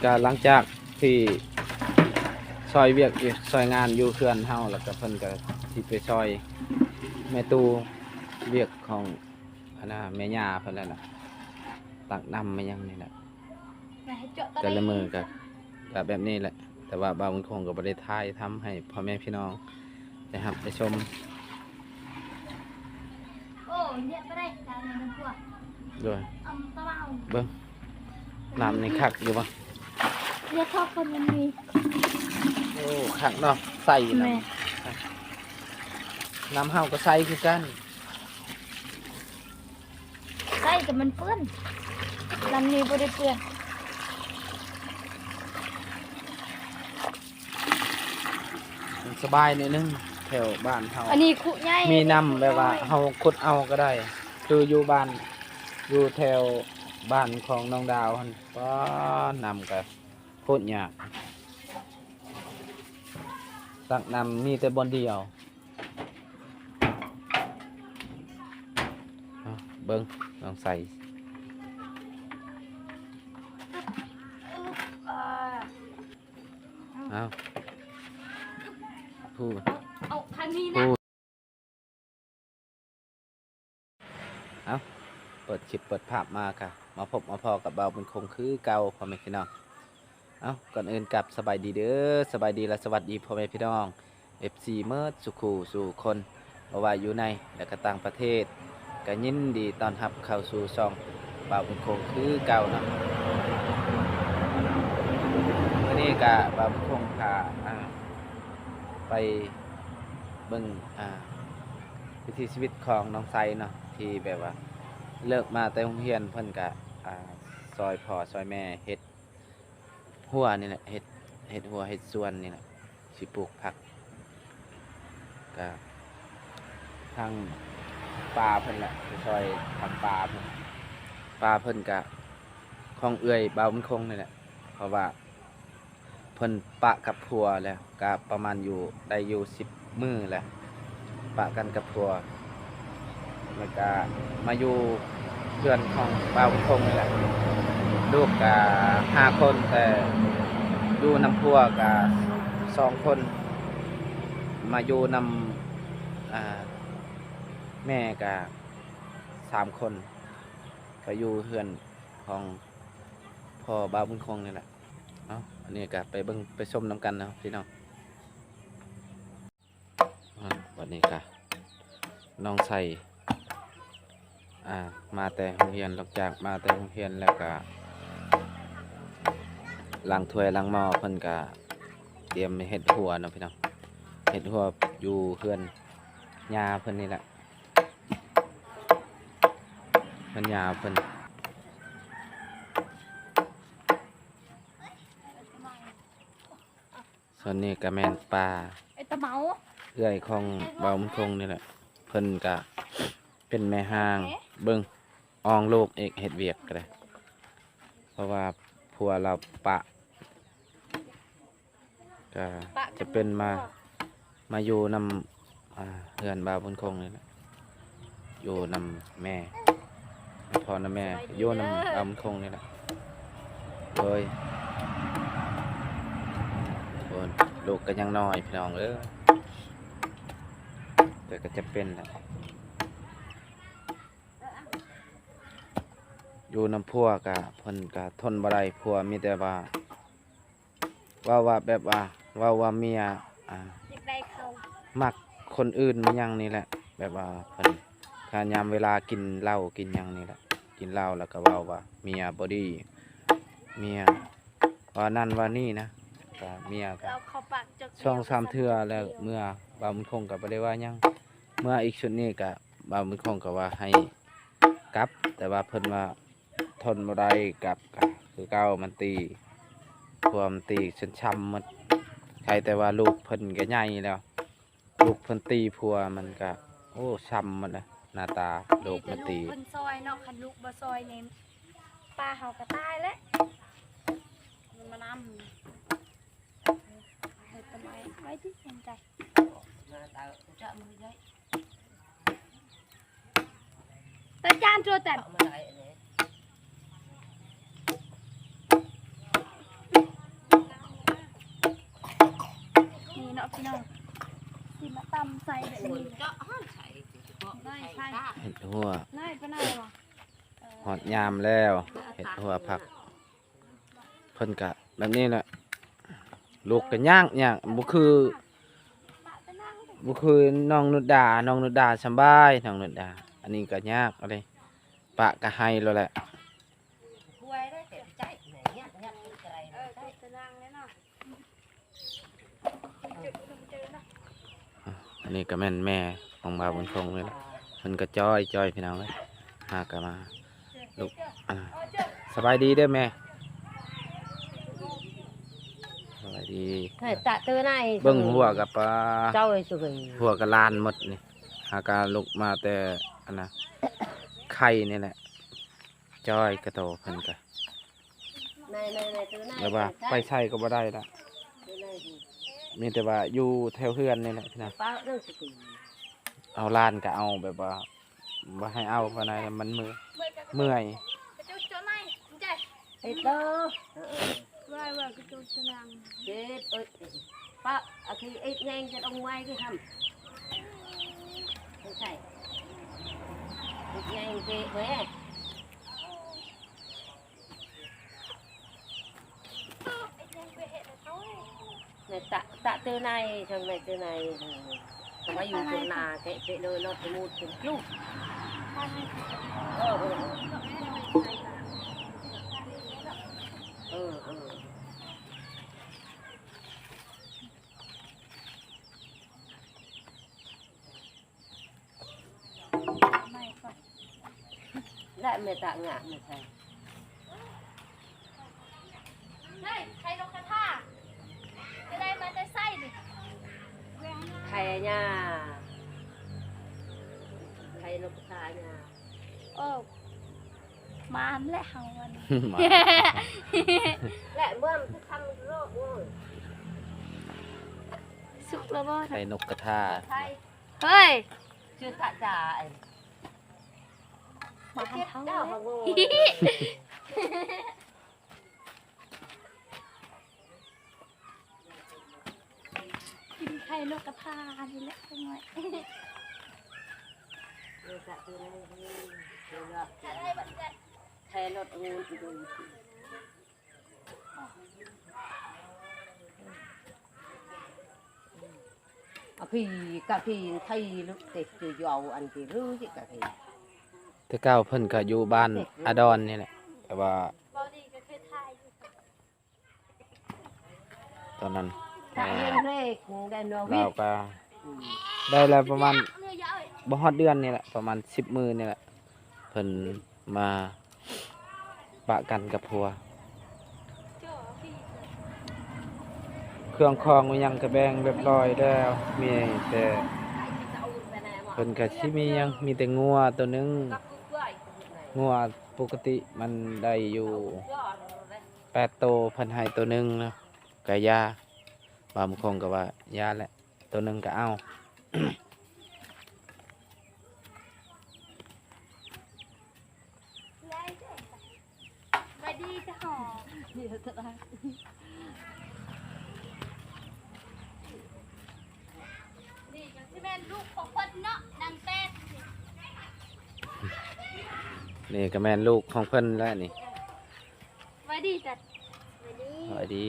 ກະຫຼັງຈາກທີ່ຊ່ອຍວຽກ ຊ່ອຍງານຢູ່ເຮືອນເຮົາ ແລ້ວກະເພິ່ນກະຊິໄປຊ່ອຍແມ່ຕູ້ວຽກຂອງອັນນ່າແມ່ຍ່າເພິ່ນແລ້ວນະ ຕັກນ້ຳມາຫຍັງນີ້ແຫຼະ ແຕ່ລະມື້ກະ ກະແບບນີ້ແຫຼະ ແຕ່ວ່າບ່າວບຸນຄົງກະບໍ່ໄດ້ຖ່າຍທຳໃຫ້ພໍ່ແມ່ພີ່ນ້ອງໄດ້ຮັບໄດ້ຊົມ. ໂອ້ ເຍອະປານໃດ ຈານນີ້ມັນກວ້າງ ໂດຍ ອຳຕະລາວ ເບິ່ງ ນ້ຳນີ້ຄັກຢູ່ບໍ່? ເຍອະເທົ່າກັນມັນມີ ໂອ້ ຄັກເນາະ ໃສນະ ແມ່ນ ນ້ຳເຮົາກໍໃສຄືກັນ ໃສແຕ່ມັນເປື້ອນ ນ້ຳນີ້ບໍ່ໄດ້ເປື້ອນ. ມັນສະບາຍໜ້ອຍໜຶ່ງ ແຖວບ້ານເຮົາ ອັນນີ້ຄຸໃຫຍ່ ມີນ້ຳແບບວ່າເຮົາຂຸດເອົາກໍໄດ້ ຄືຢູ່ບ້ານ ຢູ່ແຖວບ້ານຂອງນ້ອງດາວຫັ້ນ ປ້າ ນ້ຳກໍໂຄດຍາກ ຕັກນ້ຳມີແຕ່ບ່ອນດຽວ. ເອົາ ເບິ່ງ ລອງໃສ່ ເອົາ ຜູ້ ເອົາ ຄັນນີ້ນະ ຜູ້ ເອົາ ເປີດຄລິບເປີດພາບມາກະມາພົບມາພໍ້ກັບບ່າວບຸນຄົງຄືເກົ່າ ພໍ່ແມ່ພີ່ນ້ອງ. ເອົ້າ ກ່ອນອື່ນກັບສະບາຍດີເດີ ສະບາຍດີ ແລະ ສະຫວັດດີພໍ່ແມ່ພີ່ນ້ອງ ເອັຟຊີ ເໝິດສູ່ຄູ່ສູ່ຄົນ ບໍ່ວ່າຢູ່ໃນ ແລະ ກະຕ່າງປະເທດ ກະຍິນດີຕ້ອນຮັບເຂົ້າສູ່ຊ່ອງບ່າວບຸນຄົງຄືເກົ່າເນາະ. ມື້ນີ້ກະບ່າວບຸນຄົງພາ ອ່າ ໄປເບິ່ງ ອ່າ ວິຖີຊີວິດຂອງນ້ອງໄຊເນາະ ທີ່ແບບວ່າເລີກມາແຕ່ໂຮງຮຽນ ເພິ່ນກະ ອ່າ ຊ່ອຍພໍ່ຊ່ອຍແມ່ເຮັດ ຮົ້ວນີ້ແຫຼະ ເຮັດ ເຮັດຮົ້ວເຮັດສວນນີ້ແຫຼະ ຊິປູກຜັກ ກະທາງປ້າເພິ່ນແຫຼະ ໄປຊ່ອຍທາງປ້າເພິ່ນ ປ້າເພິ່ນກະຂອງເອື້ອຍບ່າວບຸນຄົງນີ້ແຫຼະ ເພາະວ່າເພິ່ນປະກັບຜົວແລ້ວ ກະປະມານຢູ່ ໄດ້ຢູ່ສິບມື້ແລ້ວ ປະກັນກັບຜົວ ແລ້ວກະມາຢູ່ເຮືອນຂອງບ່າວບຸນຄົງນີ້ແຫຼະ ລູກກະຫ້າຄົນ ແຕ່ຢູ່ນຳຜົວກະສອງຄົນ ມາຢູ່ນຳ ອ່າ ແມ່ກະສາມຄົນ ໄປຢູ່ເຮືອນຂອງພໍ່ບ່າວບຸນຄົງນີ້ແຫຼະ. ເອົ້າ ອັນນີ້ກະໄປເບິ່ງໄປຊົມນຳກັນເນາະພີ່ນ້ອງ. ອ່າ ບັດນີ້ກະນ້ອງໄຊ ອ່າ ມາແຕ່ໂຮງຮຽນ ຫຼັງຈາກມາແຕ່ໂຮງຮຽນແລ້ວກະລ້າງຖ້ວຍລ້າງໝໍ້ ເພິ່ນກະຕຽມເຮັດຮົ້ວເນາະພີ່ນ້ອງ ເຮັດຮົ້ວຢູ່ເຮືອນຍ່າເພິ່ນນີ້ແຫຼະ ເຮືອນຍ່າເພິ່ນ. ສ່ວນນີ້ກະແມ່ນປ້າ ໄອ້ຕາເມົາ ເອື້ອຍຂອງບ່າວບຸນຄົງນີ້ແຫຼະ ເພິ່ນກະເປັນແມ່ຮ້າງ ເບິ່ງ ອອງລູກອີກ ເຮັດວຽກກະໄດ້ ເພາະວ່າຜົວລາວປະ ກະຈະເປັນມາ ມາຢູ່ນຳ ອ່າ ເຮືອນບ່າວບຸນຄົງນີ້ແຫຼະ ຢູ່ນຳແມ່ ພໍ່ນຳແມ່ ຢູ່ນຳບ່າວບຸນຄົງນີ້ແຫຼະ ໂດຍ ໂອ້ຍ ລູກກະຍັງນ້ອຍພີ່ນ້ອງເອີຍ ແຕ່ກະຈຳເປັນແຫຼະ ຢູ່ນຳຜົວກະ ເພິ່ນກະທົນບໍ່ໄດ້ ຜົວມີແຕ່ວ່າ ເວົ້າວ່າແບບວ່າ ເວົ້າວ່າເມຍ ອ່າ ຢາກໄດ້ເຂົາ ມັກຄົນອື່ນມາຫຍັງນີ້ແຫຼະ ແບບວ່າເພິ່ນ ກະຍາມເວລາກິນເຫຼົ້າກິນຫຍັງນີ້ແຫຼະ ກິນເຫຼົ້າແລ້ວກະເວົ້າວ່າເມຍບໍ່ດີ ເມຍວ່ານັ້ນວ່ານີ້ນະ ກະເມຍກະສອງສາມເທື່ອແລ້ວ ເມື່ອບ່າວບຸນຄົງກະບໍ່ໄດ້ວ່າຫຍັງ ເມື່ອອີກຊຸດນີ້ກະ ບ່າວບຸນຄົງກະວ່າໃຫ້ກັບ ແຕ່ວ່າເພິ່ນວ່າ ທົນບໍ່ໄດ້ ກັບກະຄືເກົ່າ ມັນຕີ ຜົວມັນຕີຈົນຊ້ຳໝົດ ໃຄແຕ່ວ່າລູກເພິ່ນກະໃຫຍ່ແລ້ວ ລູກເພິ່ນຕີຜົວມັນກະ ໂອ້ ຊ້ຳໝົດແລ້ວ ໜ້າຕາ ລູກມັນຕີ ມີແຕ່ລູກເພິ່ນຊ່ອຍເນາະ ຄັນລູກບໍ່ຊ່ອຍນີ້ ປ້າເຮົາກະຕາຍແລ້ວ ມັນມານຳ ເຮັດທຳໄມ ໄວ້ຕິ ເຫັນໃຈ Tao chan cho tao. ເອົາມາໄດ້ອັນນີ້ ອື ເນາະພີ່ນ້ອງ ຊິມາຕຳໃສ່ແບບນີ້ ເຈາະໃສ່ ໄດ້ໃສ່ ເຫັດຫົວ ໄດ້ປານໃດວະ ຮອດຍາມແລ້ວ ເຫັດຫົວຜັກ ເພິ່ນກະແບບນີ້ແຫຼະ ລູກກະຍາກ ຍາກ ບໍ່ຄື ບໍ່ຄືນ້ອງນຸດດາ ນ້ອງນຸດດາສຳບາຍ ນ້ອງນຸດດາ ອັນນີ້ກະຍາກເລີຍ ປະກະໄຮໂລດແຫຼະ. ອັນນີ້ກະແມ່ນແມ່ຂອງບ່າວບຸນຄົງນີ້ແຫຼະ ເພິ່ນກະຈ່ອຍໆ ພີ່ນ້ອງເອີຍ ຫາກະມາ ລູກ ອ່າ ສະບາຍດີເດີແມ່ ສະບາຍດີ ເຮີ້ຍ ຕະເຕີນາຍ ເບິ່ງຫົວກະປາ ເຈົ້າເອີຍ ຫົວກະລານໝົດນີ້ ຫາກະລຸກມາແຕ່ອັນນະ ໄຂ່ນີ້ແຫຼະ ຈ່ອຍກະໂຕເພິ່ນກະ ແບບວ່າໄປໃສກະບໍ່ໄດ້ລະ ມີແຕ່ວ່າຢູ່ແຖວເຮືອນນີ້ແຫຼະພີ່ນ້ອງ ເອົາຫຼານກະເອົາແບບວ່າ ບໍ່ໃຫ້ເອົາປານໃດ ມັນເມື່ອຍ ເມື່ອຍ ເຮັດເດີ ເອີ ເອີ ເຮັດ ເອີ ປະ ອາ ເຮັດແຍງຈະຕ້ອງໄວທີ່ທຳ ໃສ່ ເຮັດແຍງເກະແມ່ ແມ່ຕະ ຕະເຕີນາຍ ທາງໃນເຕີນາຍ ເອີ ເຂົາວ່າຢູ່ຕົງໜ້າເກະເປະເລີຍ ລົດໄປໝູດເປັນຈຸ ເອີ ເອີ ເອີ ເອີ ເອີ. ແລະແມ່ຕະງາມແມ່ໄທ ເຮີ້ຍ ໄຂ່ນົກກະທາ ຈະໄດ້ມາແຕ່ໃສນີ້ ໄຂ່ຫຍ້າ ໄຂ່ນົກກະທາຫຍ້າ ໂອ້ ມານແຫຼະເຮົາອັນນີ້ ມານ ແລະເມືອງຜູ້ຄຳໂລກໂອ້ຍ ສຸກແລ້ວບໍ່ ໄຂ່ນົກກະທາ ເຮີ້ຍ ຊື່ຕະຈາ ມາເຮົາແລ້ວ ກິນໄຂ່ນົກກະທານີ້ແຫຼະ ຈັກໜ້ອຍ ໄຂ່ນົກກະທາ ອະພີກະພີໄທລຸເຕະຢູ່ເອົາອັນພີລືກະພີ ແຕ່ເກົ່າເພິ່ນກະຢູ່ບ້ານອາດອນນີ້ແຫຼະ ແຕ່ວ່າຕອນນັ້ນ ລາວກະໄດ້ແລ້ວປະມານ ບໍ່ຮອດເດືອນນີ້ແຫຼະ ປະມານສິບມື້ນີ້ແຫຼະ ເພິ່ນມາປະກັນກັບຜົວ ເຄື່ອງຂອງອີ່ຫຍັງກະແບ່ງຮຽບຮ້ອຍແລ້ວ ມີແຕ່ ເພິ່ນກະຊິມີຫຍັງ ມີແຕ່ງົວໂຕໜຶ່ງ ງົວປົກກະຕິມັນໄດ້ຢູ່ແປດໂຕ ເພິ່ນໃຫ້ໂຕໜຶ່ງ ກະຢ່າ ບ່າວບຸນຄົງກະວ່າຢ່າແຫຼະ ໂຕໜຶ່ງກະເອົາ ສະບາຍດີຈ້າ ນີ້ກະຊິແມ່ນລູກຂອງເພິ່ນເນາະ ນາງແປ້ນ ນີ້ກະແມ່ນລູກຂອງເພິ່ນແຫຼະນີ້. ສະບາຍດີ ສະບາຍດີ ສະບາຍດີ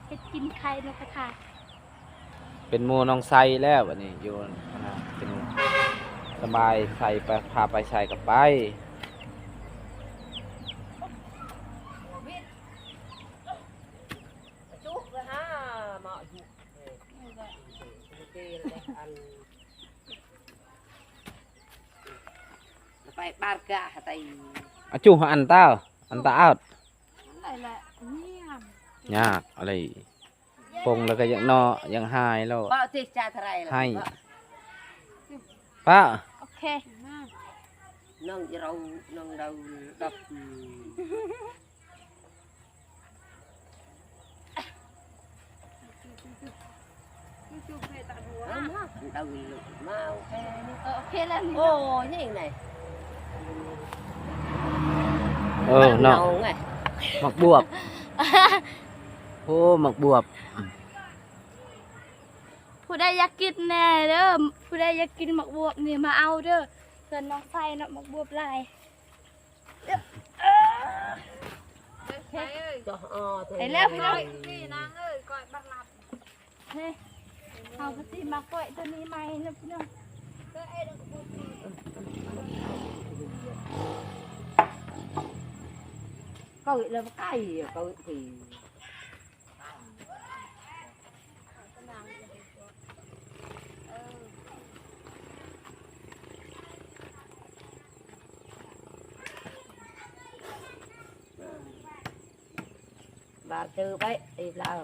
ເຮັດກິນໄຂ່ນົກກະທາ ເປັນໝູ່ນ້ອງໄຊແລ້ວ ບາດນີ້ຢູ່ຫັ້ນນະ ເປັນສະບາຍ ໄຊໄປ ພາໄປໃສກະໄປ ຈຸກເລີຍຫາມາຢູ່ ເອີ ເອີ ອັນ ໄປບານກະໄຕ ອາຈຸ ອັນຕາ ອັນຕາອາດ ຍາກອະໄລ ປົງແລ້ວກະຢາກເນາະ ຢາກຫາຍແລ້ວ ປະຕິຈາດໄທ ໃຫ້ ປະ ໂອເຄ ນ້ອງເຮົາ ນ້ອງເຮົາດັບ ເອີ ເນາະ ໝາກບວບ ໂອ້ ໝາກບວບ ຜູ້ໃດຢາກກິນແດ່ເດີ ຜູ້ໃດຢາກກິນໝາກບວບນີ້ມາເອົາເດີ ເພື່ອນນ້ອງໄຊເນາະ ໝາກບວບຫຼາຍ. ໄປແລ້ວພີ່ນ້ອງ ເຮົາກໍຊິມາກ້ອຍຕົວນີ້ໃໝ່ເນາະພີ່ນ້ອງ. ເກີດແລ້ວໄກ່ເກີດພີ. ບາດເຈີໄປອີກແລ້ວ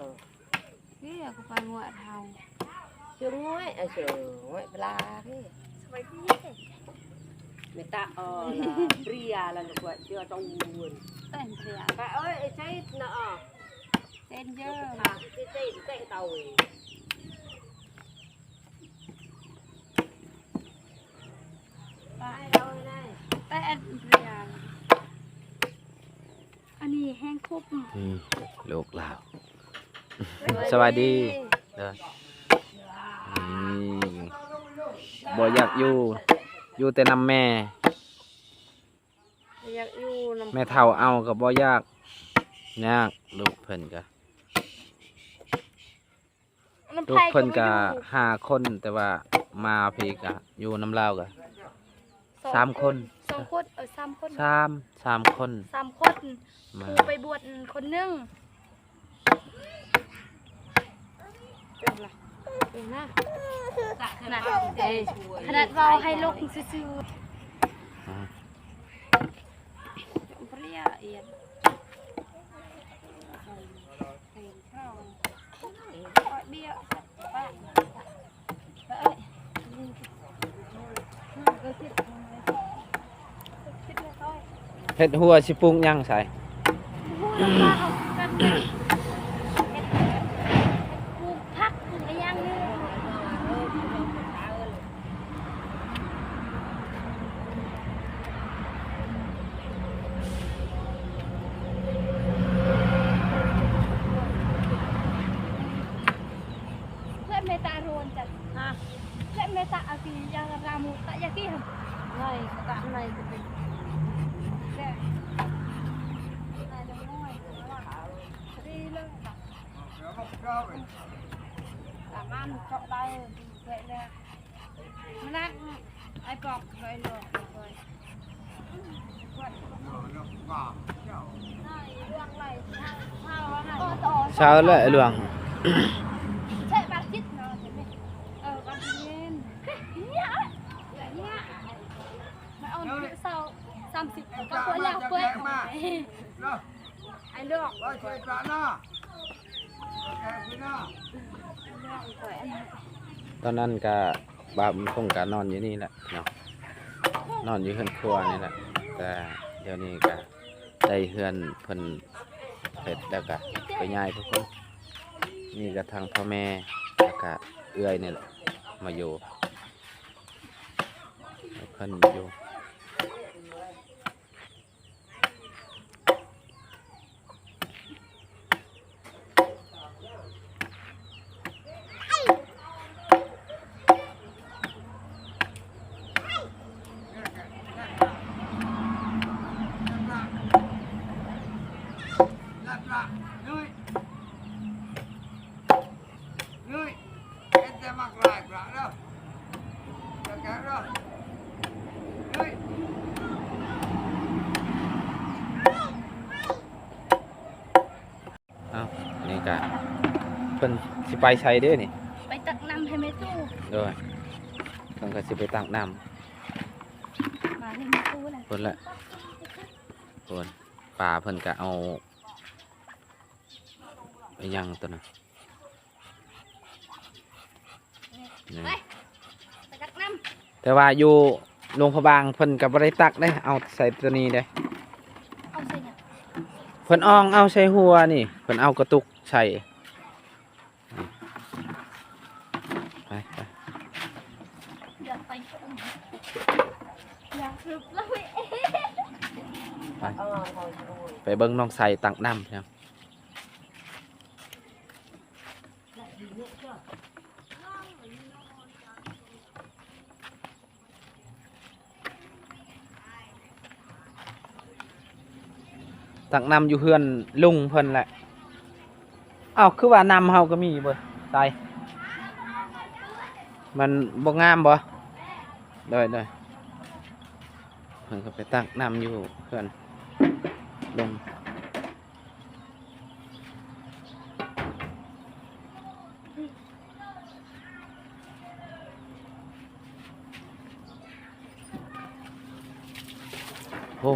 ເອີ ກໍໄປງົວເຮົາ ເຈີງົວ ເອີ ເຈີງົວປລາ ເອີ ສະບາຍດີ ເມຕາ ອໍ ເບຍ ລະ ກວດເຈືອ ເຈົ້າເວີນ ແຕ່ງເບຍ ປາ ເອີຍ ໄອ້ໄຊນະ ອໍ ເຕັ້ນເຢີ ເຕັ້ນ ເຕັ້ນ ເຕັ້ນເຕົາ ປາ ເອົາໃຫ້ໄດ້ ແຕ່ງເບຍ ອັນນີ້ແຮງຄົບ ອືມ ລູກລາວ ສະບາຍດີ ສະບາຍດີ ເດີ ອືມ ບໍ່ຢາກຢູ່ ຢູ່ແຕ່ນຳແມ່ ຢາກຢູ່ນຳ ແມ່ເຖົ້າເອົາກໍບໍ່ຢາກ ຍາກ ລູກເພິ່ນກະ ລູກເພິ່ນກະຫ້າຄົນ ແຕ່ວ່າມາພີ້ກະຢູ່ນຳລາວກະສາມຄົນ ສອງຄົນ ເອີ ສາມຄົນ ສາມ ສາມຄົນ ສາມຄົນ ມາ ຜູ້ໄປບວດຄົນໜຶ່ງ ເປັນລະ ເປັນນະ ຂະໜາດ ຂະໜາດເວົ້າໃຫ້ລົງຊື່ໆ ອືມ ເປຍ ອຽນ ເຮັດຮົ້ວຊິປູກຫຍັງໃສ່? ປູກຜັກ ປູກອີ່ຫຍັງນີ້. ເພື່ອນເມຕາໂຣນຈັດ ຮະ ເພື່ອນເມຕາອາຊີຢາລາມູຕະຍາກີ ນາຍຕະນາຍຕະເປັນແຊະ ນາຍຕະນ້ອຍ ດີເລີຍ ສາມາດເຈາະໄດ້ ແຊະແລ້ວ. ມານັດ ໄອ້ປອກ ໄປເນາະ ໄປ ເຊົາແລ້ວ ໄອ້ຫຼວງ ເອີ ບາດເຢັນ ມາເອົາເຊົາ ສາມສິບ ກໍເປີດແລ້ວ ເປີດ ໄອ້ລູກ ຕອນນັ້ນກະບ່າວບຸນຄົງກະນອນຢູ່ນີ້ແຫຼະເນາະ ນອນຢູ່ເຮືອນຄົວນີ້ແຫຼະ ແຕ່ດຽວນີ້ກະໄດ້ເຮືອນເພິ່ນເຮັດແລ້ວກະໄປຍ້າຍທຸກຄົນ ນີ້ກະທັງພໍ່ແມ່ ແລ້ວກະເອື້ອຍນີ້ແຫຼະ ມາຢູ່ ໃຫ້ເພິ່ນຢູ່. ເອົ້າ ນີ້ກະເພິ່ນຊິໄປໃສເດ້ນີ້? ໄປຕັກນ້ຳໃຫ້ແມ່ຕູ້. ໂດຍ ເພິ່ນກະຊິໄປຕັກນ້ຳ ປາໃຫ້ແມ່ຕູ້ແຫຼະ ພຸ້ນແຫຼະ ພຸ້ນ ປາເພິ່ນກະເອົາ ອີ່ຫຍັງຕົວນັ້ນ ນີ້ ໄປ ໄປຕັກນ້ຳ. ແຕ່ວ່າຢູ່ຫຼວງພະບາງເພິ່ນກໍບໍ່ໄດ້ຕັກເດ້ ເອົາໃສ່ຕົວນີ້ເດ້ ເອົາໃສ່ຫຍັງ? ເພິ່ນອ່ອງເອົາໃສ່ຫົວນີ້ ເພິ່ນເອົາກະຕຸກໃສ່ ໄປ ໄປ ໄປ ໄປເບິ່ງນ້ອງໃສ່ຕັກນ້ຳ. ພີ່ນ້ອງ ຕັກນ້ຳຢູ່ເຮືອນລຸງເພິ່ນແຫຼະ. ອ້າວ ຄືວ່ານ້ຳເຮົາກໍມີເບີດ ໃສ ມັນບໍ່ງາມບໍ່? ໂດຍ ໂດຍ ເພິ່ນກໍໄປຕັກນ້ຳຢູ່ເຮືອນລຸງ. ໂອ້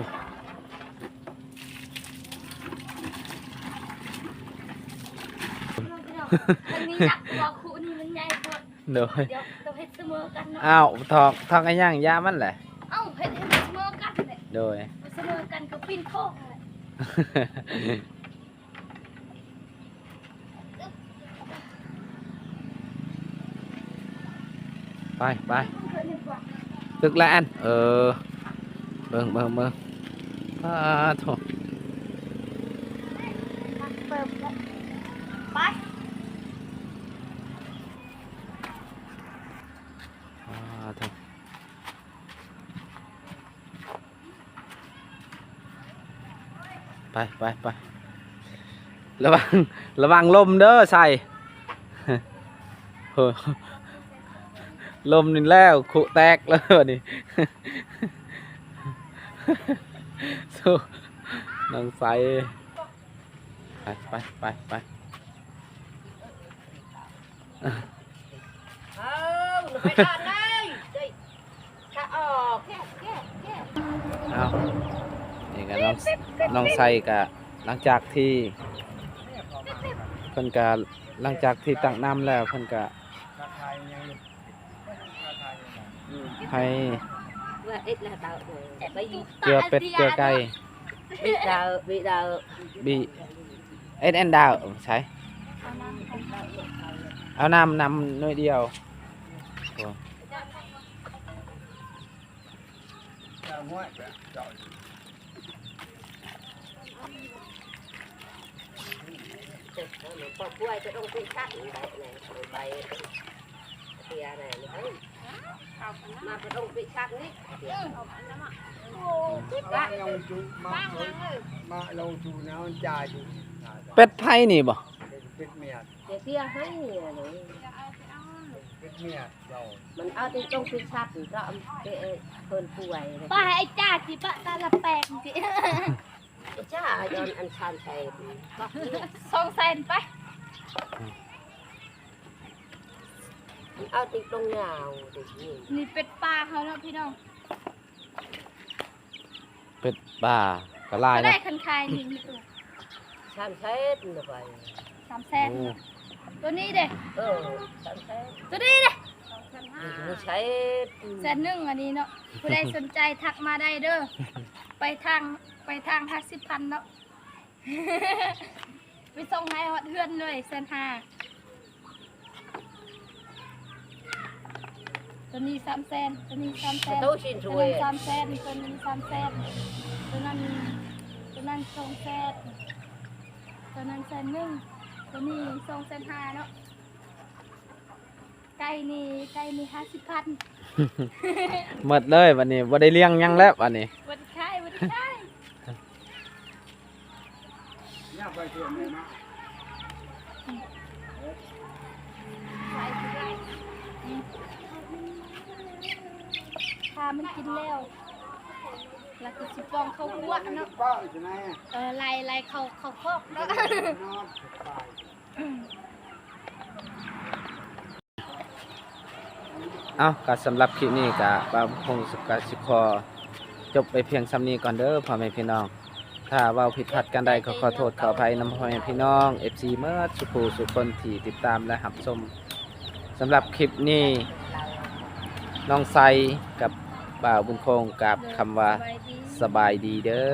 ມັນມີໜັກກວ່າ ຄູ່ນີ້ມັນໃຫຍ່ໂພດ. ໂດຍ ດຽວຕ້ອງເຮັດສະເໝີກັນເນາະ. ອ້າວ ຖອກ ຖອກອີ່ຫຍັງ? ຢາມັນແຫຼະ. ເອົ້າ ເຮັດໃຫ້ມັນສະເໝີກັນແຫຼະ. ໂດຍ ສະເໝີກັນກໍປິ່ນໂຄ້ງແຫຼະ. ໄປ ໄປ ຕຶກແລ້ວອັນ ເອີ ເບິ່ງ ເບິ່ງ ເບິ່ງ ປາໂທ້ ໄປ ປາໂທ້. ໄປ ໄປ ໄປ ລະວັງ ລະວັງລົມເດີ ໃສ່ ໂອ້ ລົມນີ້ແລ້ວ ຄຸແຕກແລ້ວນີ້ ນ້ອງໃສ ໄປ ໄປ ໄປ ໄປ. ເອົາ ໜ້ອຍດອນເອີຍ ຂະອອກ ແກະ ແກະ ແກະ. ເອົາ ນີ້ກໍນ້ອງ ນ້ອງໄຊກໍຫຼັງຈາກທີ່ເພິ່ນກໍ ຫຼັງຈາກທີ່ຕັກນ້ຳແລ້ວ ເພິ່ນກໍ ໃຫ້ເກືອເປັດເກືອໄກ່ ບີດາວ ບີດາວ ບີ ເອັດແອນດາວ ໃສ່ ເອົານ້ຳ ນ້ຳໜ່ວຍດຽວ ໂອ້ ເປັດໃຜນີ້ບໍ່? ເປັດເມຍ ເປັດເມຍ ມັນເອົາແຕ່ຕົງໄປຊັກ ກໍເອົາແຕ່ເພິ່ນປ່ວຍ ປາໃຫ້ໄອ້ຈ້າຊິປະຕາລະແປງຊິ ໄອ້ຈ້າ ຍ້ອນອັນຊານແສນ ສອງແສນໄປ ເອົາຕິດລົງຍາວ ນີ້ເປັດປ່າເຮົາເນາະພີ່ນ້ອງ. ເປັດປ່າກໍຫຼາຍເນາະ ເທົ່າໃດຄັນຂາຍນີ້? ສາມແສນ ສາມແສນ ໂອ້ ໂຕນີ້ເດ້? ເອີ ສາມແສນ ໂຕນີ້ເດ້? ສາມແສນ ແສນໜຶ່ງອັນນີ້ເນາະ ຜູ້ໃດສົນໃຈທັກມາໄດ້ເດີ ໄປທາງ ໄປທາງຫ້າສິບພັນເນາະ. ໄປສົ່ງໃຫ້ຮອດເຮືອນເລີຍ ແສນຫ້າ ໂຕນີ້ສາມແສນ ໂຕນີ້ສາມແສນ ໂຕນັ້ນສາມແສນ ໂຕນີ້ສາມແສນ ໂຕນັ້ນ ໂຕນັ້ນສອງແສນ ໂຕນັ້ນແສນໜຶ່ງ ໂຕນີ້ສອງແສນຫ້າເນາະ. ໄກ່ນີ້ ໄກ່ນີ້ຫ້າສິບພັນ ໝົດເລີຍບັດນີ້ ບໍ່ໄດ້ລ້ຽງຫຍັງແລ້ວບັດນີ້ ບໍ່ໄດ້ຂາຍ ບໍ່ໄດ້ຂາຍ ຂາຍບໍ່ໄດ້ ຖ້າມັນກິນແລ້ວ ແລ້ວກໍຊິປ້ອງເຂົ້າຄົວເນາະ ເອີ ໄລ່ ໄລ່ເຂົ້າ ເຂົ້າຄອກເນາະ. ເອົ້າ ກໍສຳລັບຄລິບນີ້ກໍບ່າວພົງກະຊິຂໍຈົບໄວ້ພຽງສ່ຳນີ້ກ່ອນເດີພໍ່ແມ່ພີ່ນ້ອງ. ຖ້າເວົ້າຜິດພາດການໃດກໍຂໍໂທດຂໍອະໄພນຳພໍ່ແມ່ພີ່ນ້ອງ ເອັຟຊີ ໝົດສູ່ຜູ້ສູ່ຄົນທີ່ຕິດຕາມ ແລະ ຮັບຊົມ. ສຳລັບຄລິບນີ້ ນ້ອງໄຊກັບບ່າວບຸນຄົງ ກາບຄຳວ່າ ສະບາຍດີເດີ.